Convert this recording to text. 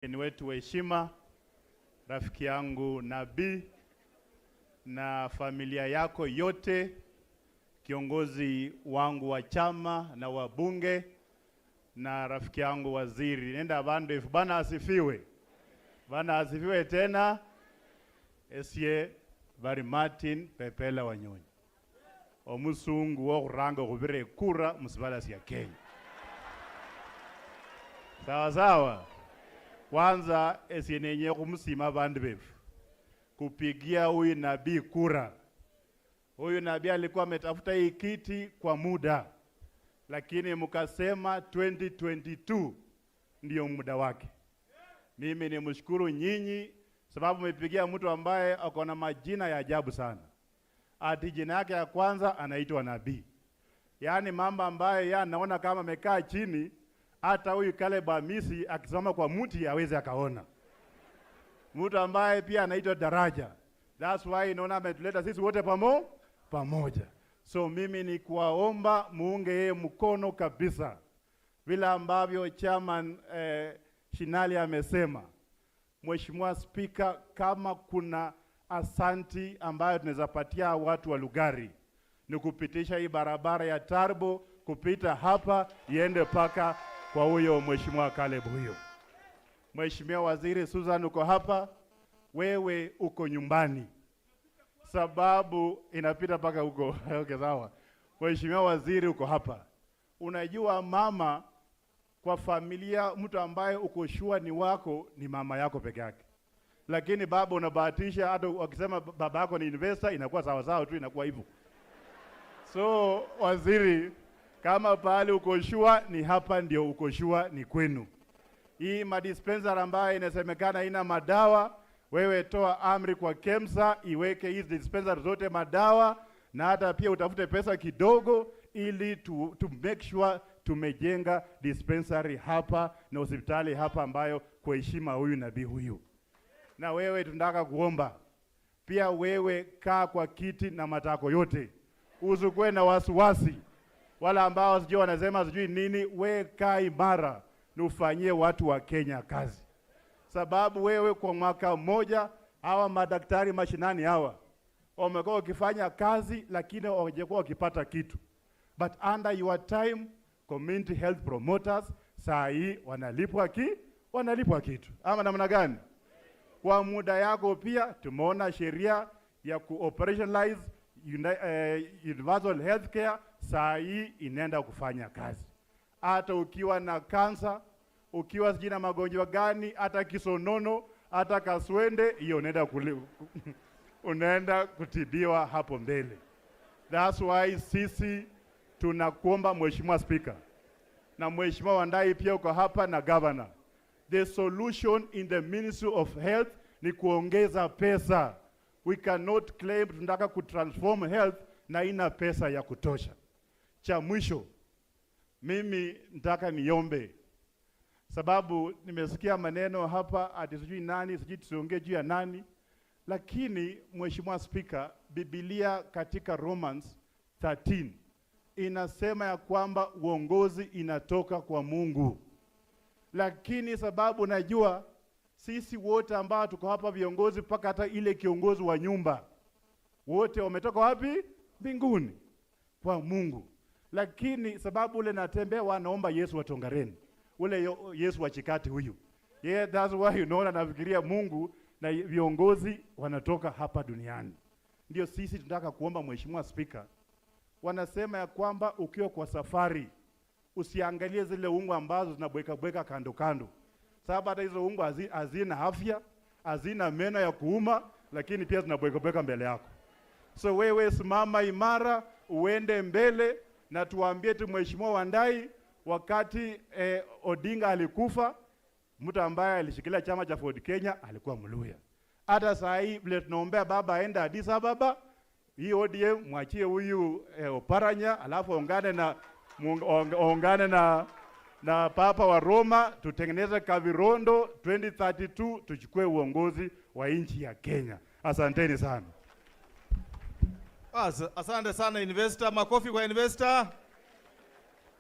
Mgeni wetu wa heshima, rafiki yangu Nabii na familia yako yote, kiongozi wangu wa chama na wabunge na rafiki yangu waziri, nenda bandu. Bwana asifiwe. Bwana asifiwe tena. Esye bari Martin Pepela Wanyonyi, omusungu wokhuranga khubira ekura musibala sya Kenya. Sawa sawa. Kwanza esye nenye khumusima bandu befu kupigia huyu nabii kura. Huyu nabii alikuwa ametafuta hii kiti kwa muda, lakini mkasema 2022 ndiyo muda wake. Mimi ni mshukuru nyinyi sababu mmepigia mtu ambaye ako na majina ya ajabu sana. Ati jina yake ya kwanza anaitwa Nabii, yaani mambo ambayo yeye anaona kama amekaa chini, hata huyu Caleb Amisi akisimama kwa mti aweze akaona. Mtu ambaye pia anaitwa Daraja. That's why naona ametuleta sisi wote pamoja. So mimi ni kuwaomba muunge yeye mkono kabisa, vile ambavyo chairman Shinali amesema. Mheshimiwa Spika, kama kuna asanti ambayo tunaweza patia watu wa Lugari ni kupitisha hii barabara ya Turbo kupita hapa iende paka kwa huyo Mheshimiwa Caleb huyo. Mheshimiwa Waziri Susan uko hapa, wewe uko nyumbani, sababu inapita mpaka huko. Okay, sawa. Mheshimiwa Waziri uko hapa, unajua mama kwa familia, mtu ambaye uko sure ni wako ni mama yako peke yake, lakini baba unabahatisha, hata wakisema baba yako ni investor inakuwa sawa sawa tu, inakuwa hivyo. So waziri, kama pahali uko sure ni hapa, ndio uko sure ni kwenu. Hii madispensary ambayo inasemekana ina madawa, wewe toa amri kwa KEMSA iweke hizi dispensary zote madawa, na hata pia utafute pesa kidogo ili to make sure tumejenga dispensary hapa na hospitali hapa ambayo kwa heshima huyu nabii huyu. Na wewe tunataka kuomba pia wewe kaa kwa kiti na matako yote, usikuwe na wasiwasi wala ambao sijui wanasema sijui nini. We kaa imara na ufanyie watu wa Kenya kazi, sababu wewe kwa mwaka mmoja hawa madaktari mashinani hawa wamekuwa wakifanya kazi, lakini hawajakuwa wakipata kitu, but under your time community health promoters saa hii wanalipwa kitu ama namna gani? Kwa muda yako pia tumeona sheria ya kuoperationalize universal healthcare saa hii inaenda kufanya kazi. Hata ukiwa na kansa, ukiwa sijui na magonjwa gani, hata kisonono, hata kaswende, hiyo unaenda kutibiwa hapo mbele. That's why sisi tunakuomba Mheshimiwa Spika na Mheshimiwa Wandayi pia uko hapa na governor. The solution in the Ministry of Health ni kuongeza pesa. We cannot claim tunataka kutransform health na ina pesa ya kutosha. Cha mwisho, mimi nataka niombe, sababu nimesikia maneno hapa ati sijui nani, sijui tusiongee juu ya nani, lakini Mheshimiwa Spika, Biblia katika Romans 13 inasema ya kwamba uongozi inatoka kwa Mungu, lakini sababu najua sisi wote ambao tuko hapa viongozi, mpaka hata ile kiongozi wa nyumba, wote wametoka wapi? Mbinguni kwa Mungu. Lakini sababu ule natembea, wanaomba Yesu wa Tongareni, ule Yesu wa Chikati huyu. Yeah, that's why unaona nafikiria Mungu na viongozi wanatoka hapa duniani. Ndio sisi tunataka kuomba Mheshimiwa Spika, wanasema ya kwamba ukiwa kwa safari usiangalie zile ungo ambazo zinabweka bweka kando kando, sababu hata hizo ungo hazina afya, hazina meno ya kuuma, lakini pia zinabweka bweka mbele yako. So wewe simama imara, uende mbele na tuambie tu Mheshimiwa Wandayi, wakati Odinga alikufa, mtu ambaye alishikilia chama cha Ford Kenya alikuwa Mluya. Hata saa hii vile tunaombea baba aende Addis Ababa, hii ODM mwachie huyu Oparanya, alafu ongane na Papa wa Roma, tutengeneze Kavirondo 2032 tuchukue uongozi wa nchi ya Kenya. Asanteni sana. Asante sana investor, makofi kwa investor.